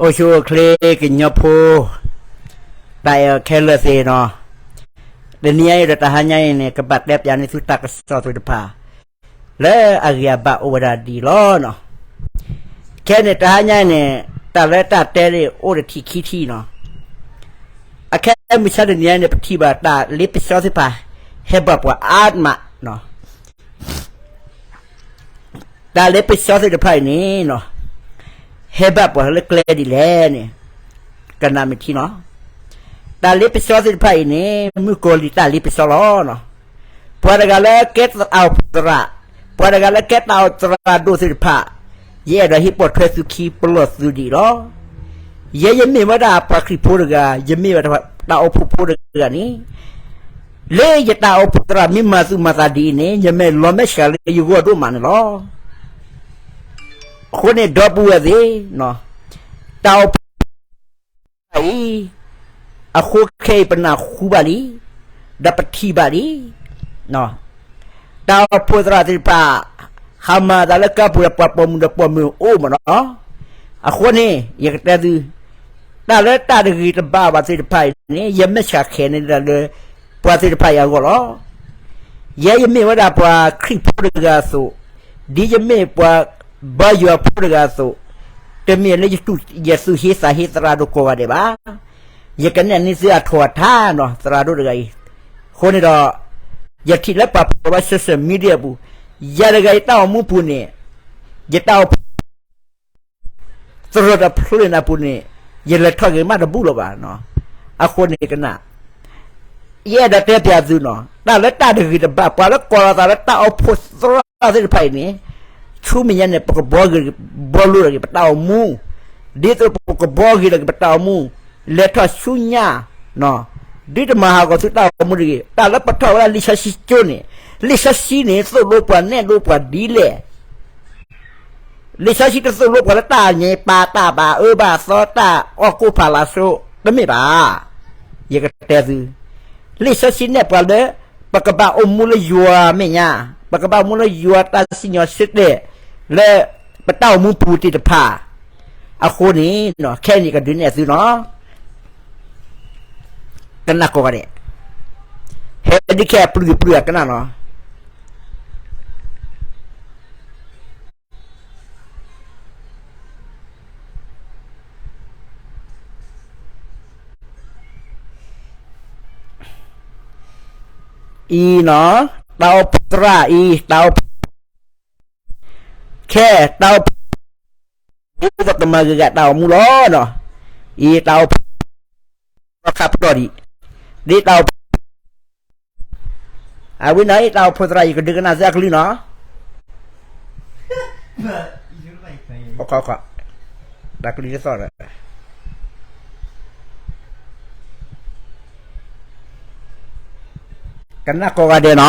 အိၣ်ဆူၣ်အိၣ်ချ့ကညီဖိ တၢ်အဲၣ်ခဲလၢာ်သ့ၣ်နီၤ, တနံၤအံၤဒီးတၢ်ဟါညါအံၤန့ၣ် ကဘၣ်တဲပၠးန့ၢ်သုတၢ်ကစီၣ်သ့ၣ်တဖၣ် လၢအဂံၢ်အဘါအိၣ်ဝဲဒၣ်ဒ်အံၤလီၤနီၤ. ခဲအံၤန့ၣ် တၢ်ဟါညါအံၤန့ၣ် တၢ်လၢတၢ်တဲန့ၣ်အိၣ်တထံၣ်ခံထံၣ်နီၤ. အခဲမုၢ်ဆါတနံၤအံၤန့ၣ် ပထံၣ်ဘၣ်တၢ်လ့ပစီသ့ၣ်တဖၣ် ဟဲဘၣ်ပှၤအါမးနီၤ. တၢ်လ့ပစီသ့ၣ်တဖၣ်အံၤန့ၣ်နီၤ, ဟဲဘၣ်ပှၤလၢကျဲဒ်လဲၣ်န့ၣ် ကနၣ်မ့ၢ်ထံနီၤ. တၢ်လ့ပစီသ့ၣ်တဖၣ်အံၤန့ၣ် မုၣ်ကီၤလံၢ်တၢ်လ့ပစီလီၤနီၤ. ပှၤတဂၤလၢကဲတၢ်အိၣ်ဖှိၣ်သရၣ်, ပှၤတဂၤလၢကဲတၢ်အိၣ်ဖှိၣ်သရၣ်ဒိၣ်သ့ၣ်တဖၣ်, ယအဲၣ်ဒိးဟ့ၣ်ပိာ်ထွဲသုခံပလီၢ်သုဒ်အံၤလီၤ. ယဲယမ့ၢ်ဝဲဒၣ်ပှၤခရံာ်ဖိတဂၤ, ယမ့ၢ်ဝဲဒၣ်တၢ်အိၣ်ဖှိၣ်ဖိတဂၤန့ၣ် လၢယတၢ်အိၣ်ဖှိၣ်သရၣ်မ့ၢ်မၤသူၣ်မၤသးဒ်အံၤန့ၣ် ယမ့ၢ်လီၤမဲာ်ဆှးလၢယဂီၢ်ဒိၣ်မးန့ၣ်လီၤ. အဃိန့ၣ် ဒီပုၢ်ဝဲၢ်သ့ၣ်, တၢ်အိၣ်ဖှိၣ်သရၣ်အံၤ, အဃိခဲအံၤပနၢ်ဟူဘၣ်လံ, ဒီးပထံၣ်ဘၣ်လံ. တၢ်အိၣ်ဖှိၣ်သရၣ်သ့ၣ်တဖၣ် ဟးမၤသးလၢကါပူၤဒီးပှၤပိာ်မုၣ်ဒီးပိာ်မုၣ်အိၣ်မးနီၤ. အဃိန့ၣ် ယကတဲသု, တၢ်လၢတၢ်တဂ့ၤတဘၣ်ဘၣ်သ့ၣ်တဖၣ်အံၤန့ၣ် ယမဲာ်ဆှးခဲန့ၣ်ဒၣ်လၢ ပှၤသ့ၣ်တဖၣ်အံၤအဂီၢ်လီၤ. ယဲယမ့ၢ်ဝဲဒၣ်ပှၤခရံာ်ဖိတဂၤအသိး, ဒ်ယမ့ၢ်ပှၤဘါယွၤဖိတဂၤအသိး, တမ့ၢ်လၢယသူၣ်ဟ့သးဟ့သရၣ်ဒိၣ်ကိးဂၤဒဲးဘၣ်. ယကနဲၣ်န့ၢ်သုအထီၣ်အထါနီၤ သရၣ်ဒိၣ်တဂၤအံၤ. အဃိန့ၣ်ဒီး ယထံၣ်လၢပှၤဖီၣ်ဘၣ် social media အပူၤ, ယၤတဂၤယတၢ်အိၣ်မူပူၤန့ၣ်, ယတၢ်အိၣ်ဖှိၣ် သရိာ်တဖျၢၣ်န့ၣ်အပူၤန့ၣ် ယလဲၤထီၣ်ဂ့ၤမးတဘူၣ်လၢၤဘၣ်. အဃိန့ၣ်ကနၣ်, ယအဲၣ်ဒိးတဲပၠးသုနီၤ, တၢ်လၢတၢ်တဂ့ၤတဘၣ် ပှၤလၢကိးလီၤသးလၢတၢ်အိၣ်ဖှိၣ်သရၣ်သ့ၣ်တဖၣ်အံၤန့ၣ်, ဆူမဲာ်ညါန့ၣ် ပကဘှီဂ့ၤ, ဘှီလိာ်တဂ့ၤ ပတၢ်အိၣ်မူ, ဒ်သိးပကဘှီဂ့ၤတဂ့ၤ ပတၢ်အိၣ်မူ, လဲၤထီၣ်ဆူညါ ဒ်တမၤဟးဂီၤသုတၢ်အိၣ်မူတဂ့ၤ. တၢ်လၢပထီၣ်ဝဲဒၣ်လံာ်စီဆှံကၠိန့ၣ်, လံာ်စီဆှံန့ၣ် သိၣ်လိပှၤနဲၣ်လိပှၤဒ်လဲၣ်. လံာ်စီဆှံတသိၣ်လိပှၤလၢတၢ်ညဲပၢ် တၢ်ဘၣ်အၢဘၣ်သီ တၢ်အီၣ်ကိၣ်ဖးလာ်စိ တမ့ၢ်ဘၣ်. ယကတဲသု, လံာ်စီဆှံနဲၣ်ပှၤလၢ ပကဘၣ်အိၣ်မူလၢယွၤမဲာ်ညါ, ပကဘၣ်အိၣ်မူလၢယွၤတၢ်စံၣ်ညီၣ်စ့တဲာ် လၢပတၢ်အိၣ်မူပူၤသ့ၣ်တဖၣ်. အဃိန့ၣ် ခဲအံၤန့ၣ်ကဒုးနဲၣ်သုနီၤ, ကနၣ်ကိးဂၤဒဲး, ဟဲဒုးခဲအပျုၢ်ပျုၢ်အကနၣ်နီၤ. အံၤနီၤ, တၢ်အိၣ်ဖှိၣ်သရၣ်အံၤ, တၢ်အိၣ်ဖှိၣ်, ခဲတၢ်အိၣ်ဖှိၣ်, ဒ်သိးကမၤဂ့ၤဂ့ၤတၢ်အိၣ်မူလီၤနီၤ. အံၤတၢ်အိၣ်ဖှိၣ်, ခါဖျီၣ်ဒံး, ဒ်တၢ်အိၣ်ဖှိၣ် အဝဲန့ၣ်အံၤ တၢ်အိၣ်ဖှိၣ်သရၣ် ယကဒုးကနၣ်သုအကလုၢ်နီၤ. တၢ်ကလုၢ်တသီၣ်ဒီး ကနၣ်ကိးဂၤဒဲးနီၤ.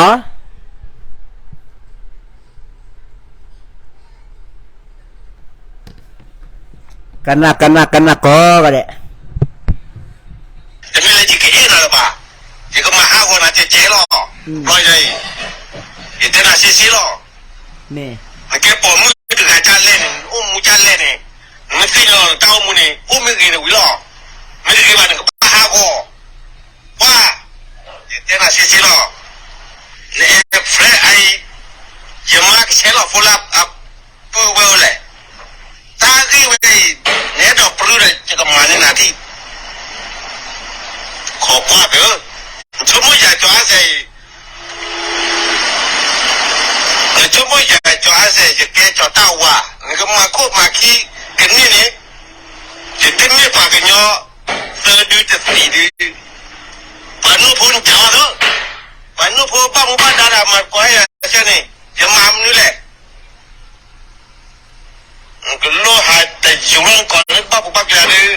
ကနၣ် ကနၣ် ကနၣ်ကိးဂၤဒဲး. တမ့ၢ်လၢယကအ့ၣ်နၤလၢၤဘၣ်, ယကမၤဟးဂီၤနၤကဲကဲလီၤ. ဘျီယၤအံၤ, ယတဲနၤစ့စ့လီၤ. နကဲပိာ်မုၣ်တဂၤဒ်လဲၣ်န့ၣ်, နအိၣ်မူဒ်လဲၣ်န့ၣ်, နမ့ၢ်သ့ၣ်ညါလီၤနတၢ်အိၣ်မူန့ၣ် အိၣ်မ့ၢ်ဂ့ၤန့ၣ်ဝံၤလီၤ. မ့ၢ်တဂ့ၤဘၣ် နကဘၣ်ဟးဂီၤ ပှၤ, ယတဲနၤစ့စ့လီၤ. နအဲၣ်ဖရဲအံၤ, ယမါကဆဲးလီၤဖိလၢအပုၢ်ဝဲၢ်အိၣ်လဲၣ်. တၢ်ဂ့ၢ်ဝဲအံၤ, နအဲၣ်ဒိးပြၢဒီးယကမၤန့ၢ်နၤထံၣ်, ခိးကွၢ်က့ၤ, နဆိကမိၣ်ယၤကၠီၤအါစဲးအံၤ, နဆိကမိၣ်ယၤကၠီၤအါစဲး ယကဲကၠီၤတၢ်ဝါ, နကမၤခိၣ်မၤခံကန့ၢ်န့ၣ်, ယတမ့ၢ်ပှၤကညီ သၢဒုတသံၣ်ဒု, ပှၤနိၣ်ဖိနကၠီၤအီၤသၢ, ပှၤနိၣ်ဖိဘၣ်မူဘၣ်ဒါဒီးမၤကိးဟဲယၤဆၢန့ၣ်, ယမၤမနုၤလဲၣ်. နကလိၣ်ဟးတယုၢ်ကီးလၢဘၣ်ပူၤဘၣ်ပျၢ်ဒီး,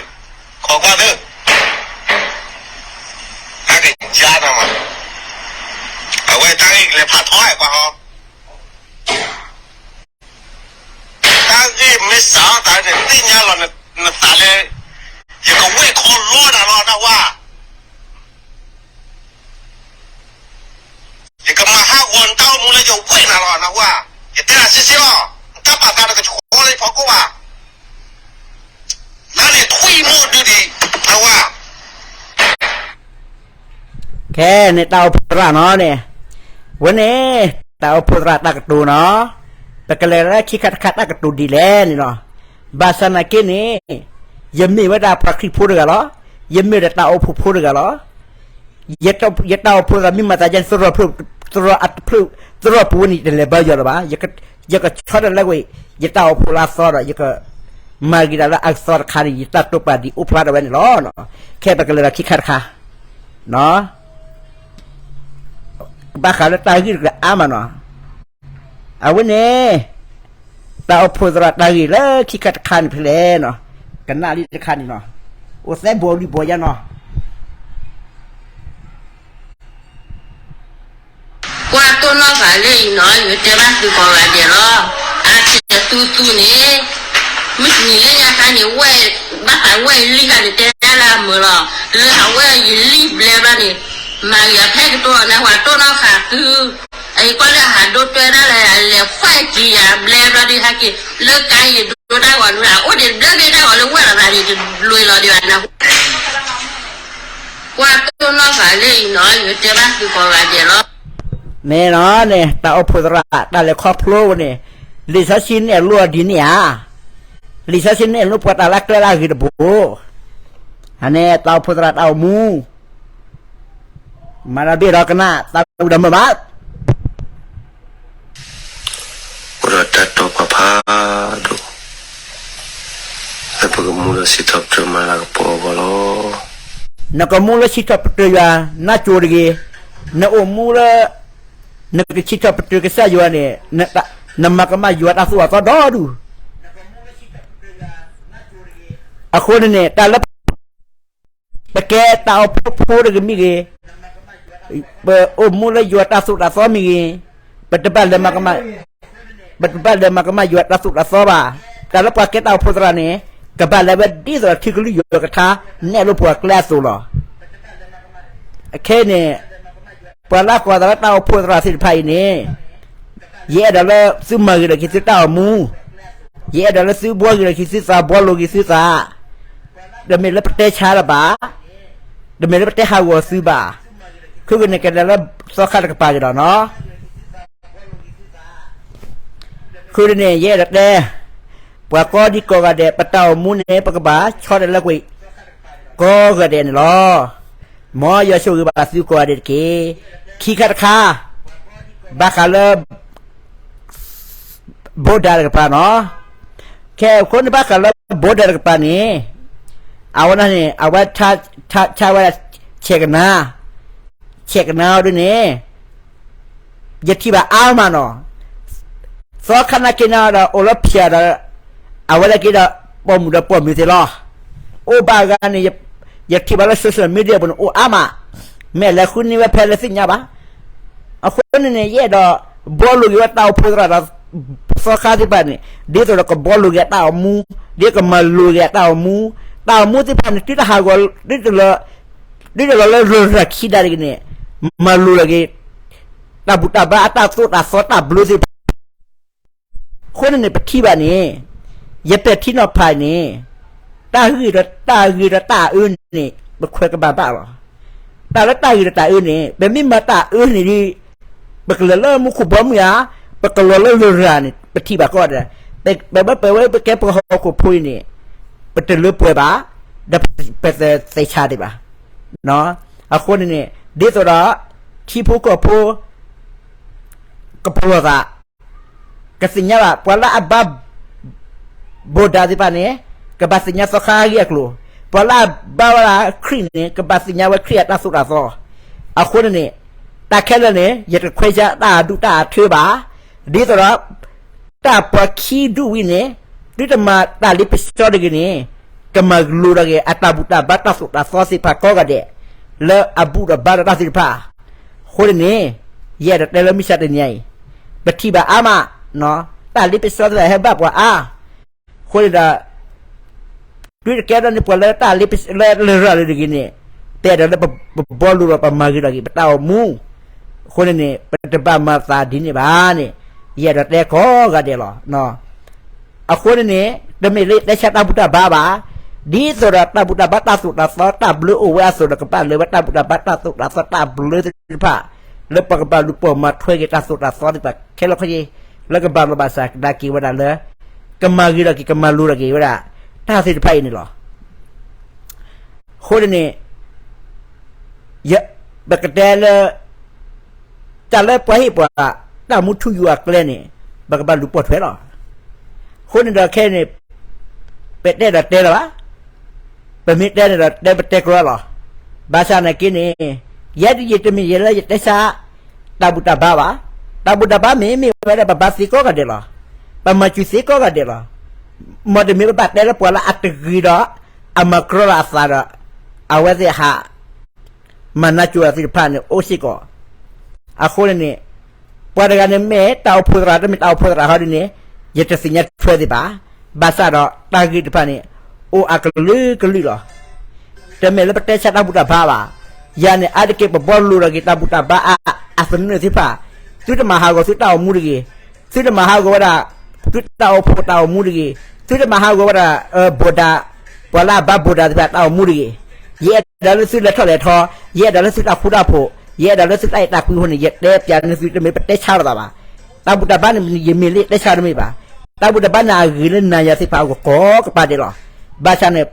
ခိးကွၢ်သၢ, တၢ်ကယါနၤမး, အဝဲတၢ်ဂ့ၢ်ကလဲၤဖးထီအဲကွၢ်ဟီ တၢ်ဂ့ၢ်မ့ၢ်စးထီၣ်သးန့ၣ် သ့ၣ်ညါလီၤနသးလၢ ယကဝဲၢ်ခီလီနၤလီၤ နၢ်ဟူဧါ. ယကမၤဟးဂီၤနတၢ်အိၣ်မူလၢယဝဲၢ်နၤလီၤ နၢ်ဟူဧါ. ယတဲနၤစ့စ့လီၤ, နတၢ်ဘၣ်သးတကဆှီလၢယဖီခိၣ်ဘၣ်. လၢန့ၣ် ခဲန့ၣ်တၢ်အိၣ်ဖှိၣ်သရၣ်နီၤန့ၣ်, ဝဲန့ၣ် တၢ်အိၣ်ဖှိၣ်သရၣ်တၢ်ကတိၤနီၤ, ပကလဲၤလၢခံခါတခါတၢ်ကတိၤဒ်လဲၣ်န့ၣ်လီၤ. ဘၣ်ဆၣ်နာ်က့န့ၣ်, ယမ့ၢ်ဝဲဒၣ်ပှၤခရံာ်ဖိတဂၤလီၤ, ယမ့ၢ်ဒီးတၢ်အိၣ်ဖှိၣ်ဖိတဂၤလီၤ. ယတၢ်အိၣ်ဖှိၣ်သရၣ်မ့ၢ်မၤသးယဲန့ၣ် သရိာ်ပူၤန့ၣ် ယတလဲၤဘၢယွၤလၢၤဘၣ်. ယကဆီတလဲကွံာ် ယတၢ်အိၣ်ဖှိၣ်လၢအသီဒီး ယကမၤဂ့ၤဒၣ်လၢအသီတခါန့ၣ် ယတၢ်တိာ်ပာ်ဒံးအိၣ်ဖျါထီၣ်ဝဲန့ၣ်လီၤ. ခဲပကလဲၤဒီးခံခါတခါ ဘၣ်ဃးလၢတၢ်ဂ့ၢ်တကလၢအါမးနီၤ. အဝဲန့ၣ် တၢ်အိၣ်ဖှိၣ်သရၣ်တၢ်ဂ့ၢ်လၢခံခါတခါန့ၣ်ဖဲလဲၣ်နီၤ, ကနၣ်လံတခါန့ၣ်နီၤ, အိၣ်သဲဘီလံဘီယါနီၤ. ကွၢ်တိၢ်နီၣ်ဃာ်လၢအံၤနီၤ ယတဲဘၣ်သုကိးဂၤဒဲးလီၤ. အါထံးသူသူန့ၣ် မုၢ်တနံၤလၢညါခါန့ၣ် ဝဲၢ်ဘၣ်သးဝဲၢ်လံၣ်ခါန့ၣ် တဲဒၣ်လၢအမုာ်လီၤ. လၢအဝဲယလံၣ်ဘျဲဘျီန့ၣ် မၤဂ့ၤအဖဲကတိၤအီၤန့ၣ် ဝဲတိၢ်နီၣ်ဃာ်သု, အံၤကွၢ်လၢအဟးဒိတွဲဒၣ်လၢအလဲၤဖှဲၣ်ကံယၤဘျဲဘျီဒုးဟဲက့ၤ လၢကါယံၤဒိတၢ်ဂီၤဒုး အိၣ်ဒံးဘျဲဘျီတၢ်ဂီၤလၢဝဲၢ်လီၤသးန့ၣ် တလွဲလီၤဒံးဘၣ်န့ၣ် ကွၢ်တိၢ်နီၣ်ဃာ်လၢအံၤနီၤ ယတဲဘၣ်သုကိးဂၤဒဲးလီၤ. မ့ၢ်နီၤန့ၣ် တၢ်အိၣ်ဖှိၣ်သရၣ် တၢ်လဲၤခီဖျိန့ၣ် လံာ်စီဆှံန့ၣ်အလိၣ်အီၤဒ်န့ၣ်ဧါ. လံာ်စီဆှံန့ၣ်အလိၣ်ပှၤတၢ်လၢကျဲလၢအဂ့ၤတဘိ. အန့ၣ် တၢ်အိၣ်ဖှိၣ်သရၣ်တၢ်အိၣ်မူ မၤတၢ်ဘ့ၣ်ဒီးကနၣ် သးဝံၤဒီးမုာ်ဘၣ်. အိၣ်ဒီးတၢ်တိာ်ပာ်ဖးဒိၣ် လၢပကမူဒီးစံးထီၣ်ပတြၢၤမၤလၤကပီၤအဂီၢ်လီၤ. နကမူလၢစံးထီၣ်ပတြၢၤယွၤ နၢ်ကၠိတဂ့ၤ, နအိၣ်မူလၢ နကစံးထီၣ်ပတြၢၤကစၢ်ယွၤန့ၣ် နမၤကမၣ်ယွၤတၢ်သိၣ်တၢ်သီဒီဒူၣ်. အဃိန့ၣ်န့ၣ် တၢ်လၢ ပကဲတၢ်အိၣ်ဖှိၣ်ဖိတဂ့ၤမ့ၢ်ဂ့ၤ, ပအိၣ်မူလၢယွၤတၢ်သိၣ်တၢ်သီမ့ၢ်ဂ့ၤ, ပတဘၣ်လဲၤမၤကမၣ်, ပတဘၣ်လဲၤမၤကမၣ်ယွၤတၢ်သိၣ်တၢ်သီဘၣ်. တၢ်လၢပှၤကဲတၢ်အိၣ်ဖှိၣ်သရၣ်န့ၣ် ကဘၣ်လဲၤဝဲဒ်သိးဒီးထံကလုၢ်ယွၤကထါ နဲၣ်လိာ်ပှၤကျဲအသိးလီၤ. အခဲအံၤန့ၣ် ပှၤလၢအကိးသးလၢတၢ်အိၣ်ဖှိၣ်သရၣ်သ့ၣ်တဖၣ်အံၤန့ၣ် ယအဲၣ်ဒိးလၢသုမၤဂ့ၤဒီးက့ၤသုတၢ်အိၣ်မူ, ယအဲၣ်ဒိးလၢသုဘှီဂ့ၤဒီးက့ၤသုသး ဘှီလိၤက့ၤသုသး, တမ့ၢ်လၢပတဲဆါလၢၤဘၣ်, တမ့ၢ်လၢပတဲဟးဂီၤသုဘၣ်. ခုကန့ၣ်ကလဲၤလၢသီခါတကပၤက့ၤဒီးနီၤ. ဃုန့ၣ် ယအဲၣ်ဒိးတဲ ပှၤကိးဒံကိးဂၤဒဲး ပတၢ်အိၣ်မူန့ၣ် ပကဘၣ်ဆီတလဲကွံာ် ကိးဂၤဒဲးန့ၣ်လီၤ. မ်ယွၤဆိၣ်ဂ့ၤဘၣ်သုကိးဂၤဒဲးတက့ၢ်. ခံခါတခါ ဘၣ်ဃးလၢ ဘိဒၣ်တကပၤနီၤ. ခဲအံၤအဃိန့ၣ်ဘၣ်ဃးလၢဘိဒၣ်တကပၤန့ၣ် အဝဲဒၣ်န့ၣ် အဝဲဆါဝဲဒၣ်ဆဲးကနါ, ဆဲးကနါအီၤဒ်န့ၣ် ယထံၣ်ဘၣ်အါမးနီၤ. သီခါနာ်က့ၤန့ၣ်ဒီး အိၣ်လၢဖၠၣ်ဒီး အဝဲဒၣ်က့ၤဒီး ပိာ်မုၣ်ဒီးပိာ်မုၣ်သ့ၣ်လီၤ. အိၣ်ဘၣ်ဂၤန့ၣ် ယထံၣ်ဘၣ်လၢ social media ပူၤန့ၣ် အိၣ်အါမး, မ့ၢ်လဲၤဃုန့ၢ်ဝဲဖဲလၢသ့ၣ်ညါဘၣ်. အဃိန့ၣ်န့ၣ် ယအဲၣ်ဒိးဘှီလိၤက့ၤဝဲတၢ်အိၣ်ဖှိၣ်သရၣ်ဒီး သီခါသ့ၣ်တဖၣ်န့ၣ် ဒ်သိးဒီးကဘှီလိၤက့ၤအတၢ်အိၣ်မူ, ဒ်ကမၤလိၤက့ၤအတၢ်အိၣ်မူ, တၢ်အိၣ်မူသ့ၣ်တဖၣ်န့ၣ် တုၤတဟးဂီၤ, တုၤတလီၤ, တုၤတလီၤလၢရၤရၤခံဒၣ်တဂ့ၤန့ၣ် မၤလိၤလီၤက့ၤ တၢ်ဘူၣ်တၢ်ဘါအတၢ်သိၣ်တၢ်သီတၢ်ဘျၢသ့ၣ်တဖၣ် အဃိန့ၣ်န့ၣ် ပထံၣ်ဘၣ်န့ၣ် ယပဲာ်ထံနီၤဖးန့ၣ် တၢ်ဂ့ၢ်ဒီးတၢ်ဂ့ၢ်ဒီးတၢ်အၢန့ၣ် ပခွဲးကဘၣ်ဘၣ်လီၤ. တၢ်လၢတၢ်ဂ့ၢ်ဒီးတၢ်အၢန့ၣ် ပမ့ၢ်မၤတၢ်အၢန့ၣ်ဒီး ပကလဲၤလၢမူခိၣ်ဘီမုၢ်ဧါ, ပကလီၤလၢလရာ်န့ၣ် ပထံၣ်ဘၣ်ကီးဒီး ပဝဲပဝဲပကဲပှၤဟီၣ်ခိၣ်ဖိအံၤန့ၣ် ပတလၢပှဲၤဘၣ်, ဒီးပသဲးဆါဒံးဘၣ်. အဃိန့ၣ်န့ၣ် ဒ်သိးဒီး ထံဖိကီၢ်ဖိ ကပလီၢ်သး ကသ့ၣ်ညါဘၣ် ပှၤလၢအဘါ ဘိၣ်ဒၣ်သ့ၣ်တဖၣ်န့ၣ် ကဘၣ်သ့ၣ်ညါသီခါအဂ့ၢ်အကျိၤ, ပှၤလၢအဘါဝဲဒၣ်ခရံာ်န့ၣ် ကဘၣ်သ့ၣ်ညါဝဲခရံာ်အတၢ်သိၣ်တၢ်သီ. အဃိန့ၣ်န့ၣ် တၢ်ခဲလၢာ်န့ၣ် ယတခွဲးဆါတၢ်အဒူၣ်တၢ်အထၢဘၣ်. ဒ်သိးဒီး တၢ်ပှၤခံဒူၣ်ဝံၤန့ၣ် ဒုတမၤတၢ်လ့ပစီတဂ့ၤန့ၣ် ကမၤလိၤထီၣ်က့ၤ အတၢ်ဘူၣ်တၢ်ဘါတၢ်သိၣ်တၢ်သီသ့ၣ်တဖၣ်ကိးဂၤဒဲး လၢအဘူၣ်ဒီးဘါဒီးတၢ်သ့ၣ်တဖၣ်. အဃိန့ၣ်န့ၣ် ယအဲၣ်ဒိးတဲလၢမုၢ်ဆါတနံၤအံၤ ပထံၣ်ဘၣ်အါမး တၢ်လ့ပစီသ့ၣ်တဖၣ်ဟဲဘၣ်ပှၤအါ. အဃိန့ၣ်ဒီး ဒုတကဲထီၣ်န့ၣ် ပှၤလၢတၢ်လ့ပစီလၢလရာ်လၢတဂ့ၤန့ၣ် ပအဲၣ်ဒိးလၢပဘှီလိၤဒီးပမၤဂ့ၤထီၣ်က့ၤ ပတၢ်အိၣ်မူ. အဃိန့ၣ်န့ၣ် ပတဘၣ်မၤသးဒ်န့ၣ်ဘၣ်န့ၣ် ယအဲၣ်ဒိးတဲကိးဂၤဒဲးလီၤ. အဃိန့ၣ်န့ၣ် တမ့ၢ်လၢယတဲဆါတၢ်ဘူၣ်တၢ်ဘါဘၣ်. ဒ်သိးဒီးတၢ်ဘူၣ်တၢ်ဘါတၢ်သိၣ်တၢ်သီတၢ်ဘျၢအိၣ်ဝဲအသိးဒီး ကဘၣ်လၢဝဲတၢ်ဘူၣ်တၢ်ဘါတၢ်သိၣ်တၢ်သီတၢ်ဘျၢသ့ၣ်တဖၣ် လၢပကဘၣ်လူၤပိာ်မၤထွဲက့ၤတၢ်သိၣ်တၢ်သီသ့ၣ်တဖၣ်ခဲလၢာ်ခဲဆ့ လၢကဘၣ်လီၤဘၣ်စးကဒါက့ၤဝဲဒၣ်လၢ ကမၤဂ့ၤထီၣ်က့ၤ ကမၤလိၤထီၣ်က့ၤဝဲဒၣ် တၢ်သ့ၣ်တဖၣ်အံၤန့ၣ်လီၤ. အဃိန့ၣ်န့ၣ် ပကတဲလၢ တၢ်လၢပှၤဟ့ၣ်ပှၤ တၢ်မူထူယိာ်အကျဲန့ၣ် ပကဘၣ်လူၤပိာ်ထွဲလီၤ. အဃိန့ၣ်ဒီးခဲအံၤန့ၣ် ပတဲဒီးတဲလၢၤဘၣ်, ပမ့ၢ်တဲန့ၣ်ဒီးတဲပတဲကျီလီၤ. ဘၣ်ဆၣ်နာ်က့န့ၣ် ယဲဒၣ်ယတမ့ၢ်ယဲလၢယတဲဆါ တၢ်ဘူၣ်တၢ်ဘါဘၣ်. တၢ်ဘူၣ်တၢ်ဘါမ့ၢ်မ့ၢ်ဝဲဒၣ်ပဘါသ့ကိးဂၤဒဲးလီၤ. ပမၤစၢၤသ့ကိးဂၤဒဲးလီၤ. မ်တမ့ၢ်ပဘၣ်တဲလၢပှၤလၢအတဂ့ၤဒီး အမၤကြီလီၤအသးဒီး အဝဲသ့ၣ်ဟး မၤနးကၠိၤအသ့ၣ်တဖၣ်န့ၣ် အိၣ်စ့ၢ်ကီး. အဃိန့ၣ်န့ၣ် ပှၤတဂၤန့ၣ်မ့ၢ်တၢ်အိၣ်ဖှိၣ်သရၣ် တမ့ၢ်တၢ်အိၣ်ဖှိၣ်သရၣ်ဟီဒ်န့ၣ် ယတသ့ၣ်ညါထွဲသ့ၣ်ဘၣ်. ဘၣ်ဆၣ်ဒီးတၢ်ဂ့ၢ်တဖၣ်န့ၣ် အိၣ်အကလုာ်ကလုာ်လီၤ. တမ့ၢ်လၢပတဲဆါတၢ်ဘူၣ်တၢ်ဘါဘၣ်. ယၤန့ၣ် အါတက့ၢ်ပဘှီလိာ်ထီၣ်က့ၤတၢ်ဘူၣ်တၢ်ဘါအသနၢၣ်သ့ၣ်တဖၣ်, သုတမၤဟးဂီၤသုတၢ်အိၣ်မူတဂ့ၤ, သုတမၤဟးဂီၤဝဲဒၣ် သုတၢ်အိၣ်ဖှိၣ်တၢ်အိၣ်မူတဂ့ၤ, သုတမၤဟးဂီၤဝဲဒၣ် ဘိၣ်ဒၣ် ပှၤလၢအဘါဘိၣ်ဒၣ်သ့ၣ်တဖၣ်တၢ်အိၣ်မူတဂ့ၤ. ယအဲၣ်ဒိးလၢသုလဲၤထီၣ်လဲၤထီ, ယအဲၣ်ဒိးလၢသုတၢ်ဃူတၢ်ဖိး, ယအဲၣ်ဒိးလၢသုတၢ်အဲၣ်တၢ်ကွံအဃိန့ၣ် ယတဲပျးန့ၢ်သု တမ့ၢ်ပတဲဆါလိာ်သးဘၣ်. တၢ်ဘူၣ်တၢ်ဘါန့ၣ် ယမ့ၢ်လၢယတဲဆါတမ့ၢ်ဘၣ်. တၢ်ဘူၣ်တၢ်ဘါန့ၣ်အဂ့ၤလၢနၤယၤသ့ၣ်တဖၣ်အဂီၢ်ကိးကပၤဒဲးလီၤ. ဘၣ်ဆၣ်န့ၣ်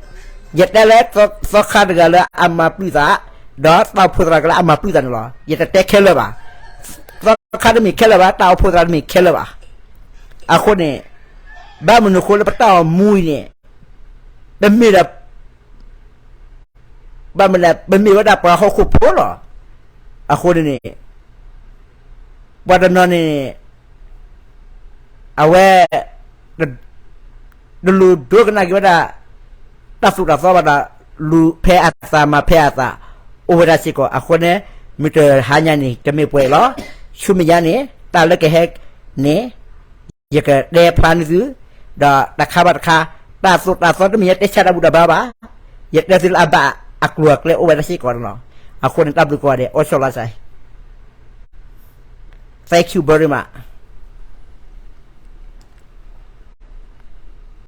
ယတဲလၢ သီခါတဂၤလၢအမၤပျုၢ်သး, ဒီးတၢ်အိၣ်ဖှိၣ်သရၣ်တဂၤလၢအမၤပျုၢ်သးန့ၣ်လီၤ. ယတတဲခဲလၢာ်ဘၣ်. သီခါတမ့ၢ်ခဲလၢာ်ဘၣ်, တၢ်အိၣ်ဖှိၣ်သရၣ်တမ့ၢ်ခဲလၢာ်ဘၣ်. အဃိန့ၣ် ဘၣ်မနုၤအဃိလၢပတၢ်အိၣ်မူအံၤန့ၣ် ပမ့ၢ်ဒီး ဘၣ်မနုၤလဲၣ် ပမ့ၢ်ဝဲဒၣ်ပှၤဟီၣ်ခိၣ်ဖိလီၤ. အဃိန့ၣ်န့ၣ် ပှၤတနီၤန့ၣ် အဝဲ တလူၤဒိကနၣ်က့ၤဝဲဒၣ် တၢ်သိၣ်တၢ်သီဘၣ်ဒီး လူၤဖဲအသးမၤဖဲအသး အိၣ်ဝဲဒၣ်စ့ၢ်ကီး. အဃိန့ၣ် မုၢ်တဟါညါန့ၣ် ကမ့ၢ်ပှဲၤအံၤလီၤ. ဆူမဲာ်ညါန့ၣ် တၢ်လၢကဟဲန့ၣ် ယကတဲဖျါန့ၢ်သု, ဒီးတခါဘၣ်တခါ တၢ်သိၣ်တၢ်သီတမ့ၢ်ယတဲဆါတၢ်ဘူၣ်တၢ်ဘါဘၣ်, ယတဲသုလၢအဘၣ်အကျိၤအကျဲအိၣ်ဝဲဒၣ်စ့ၢ်ကီးန့ၣ်လီၤ. အဃိန့ၣ် တၢ်ဘျုးကိးဂၤဒဲး အိၣ်ဆီလီၤစဲး Thank you very much.